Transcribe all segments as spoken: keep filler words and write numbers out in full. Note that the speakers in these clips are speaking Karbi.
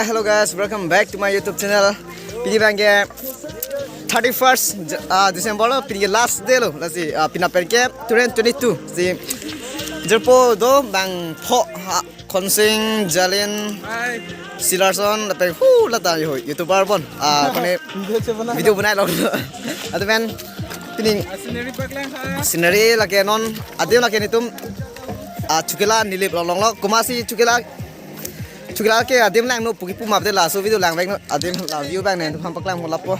Hello guys, welcome back to my YouTube channel. Pini abangke thirty-first J-, ah, December lo, pini ke last day lo, lasi, ah, pini pen ke twenty twenty-two. Si jirpo do bangpho ha, Khonsing, Jalin, Silarson, lapen hu lata yo YouTuber bon. Ah, kone video chebana video banai lo. Atu pen pini scenery paklang ha. Scenery lake non adim lake netum, ah, Chokila Nilip along lo. Komatsi Chokila, Chokila ke adim lang no pu kipu map de, laso video lang vek non adim la view abang netum paklang mo lapo.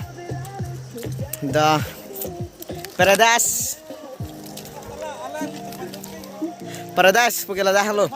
Da Paradise. Paradise pu ke ladak lo.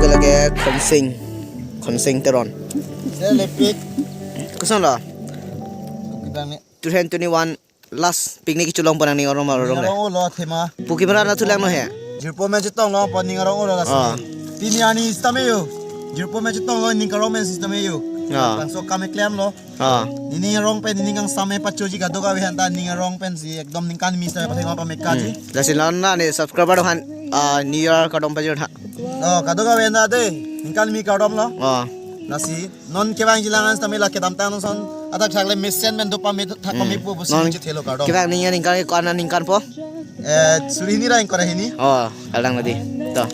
Lake Khonsing, Khonsing Teron. Saya lepik. Koson lo? Kita ni. Two thousand twenty-one last picnic chelong pon nangning arong arong le. Arong lo thema. Pu kemera na thulang no he. Jirpo me chetong lo pon ning arong lo lasi. Ah. Pini arni sitame yo. Jirpo me chetong lo ning karong me sitame yo. Ah. Laso kam keklem lo. Ah. Nening arong pen nening kangsam me pachoji kadokave aphanta ning arong pensi ekdom ningkan kimi sitame pathek ma pamekaji. Hmm. Lasi la-an ne subscriber aphan, ah, New Year kardom pajir tha. Oh, kadokave aphanta de ningkan kimi kardom lo. Ah. Lasi non kevangji lang-an sitame la kedamtang ason adak thakle mesen men dopa me thak hmm, pame pu pusi non chethelo kardom. Kevang ning ningkan ko-an ningkan po? Eh, suri hini ra ingkoi ra hini. Oh, kalang nadi. To.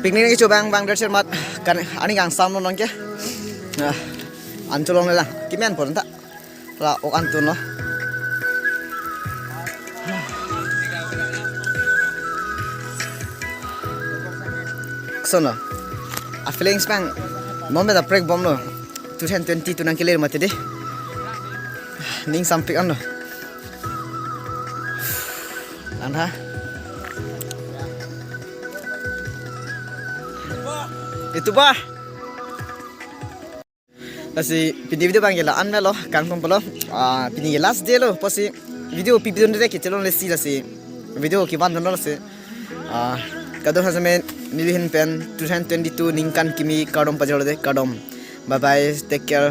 Picnic kecho abang, abang der ser mat kan ani kangsam lo non ke. Nah, an cholong le lang. Kimen pon ta. La ok antun lo. Koson lo. A feelings abang. Mom beta prek bom lo. Two thousand twenty-two nangkele mati de. Ning sampik an lo. Lang tha. Itu bah. Lasi pini video abangke la-an me lo, kangtum pulo. Ah, pini ke last day lo, pusi video pipidun de kechelong lesi lasi. Video kevan dun lo lasi. Ah, kadokave amen neli ahin pen two thousand twenty-two ningkan kimi kardom pajirlo de, kardom. Bye bye, take care.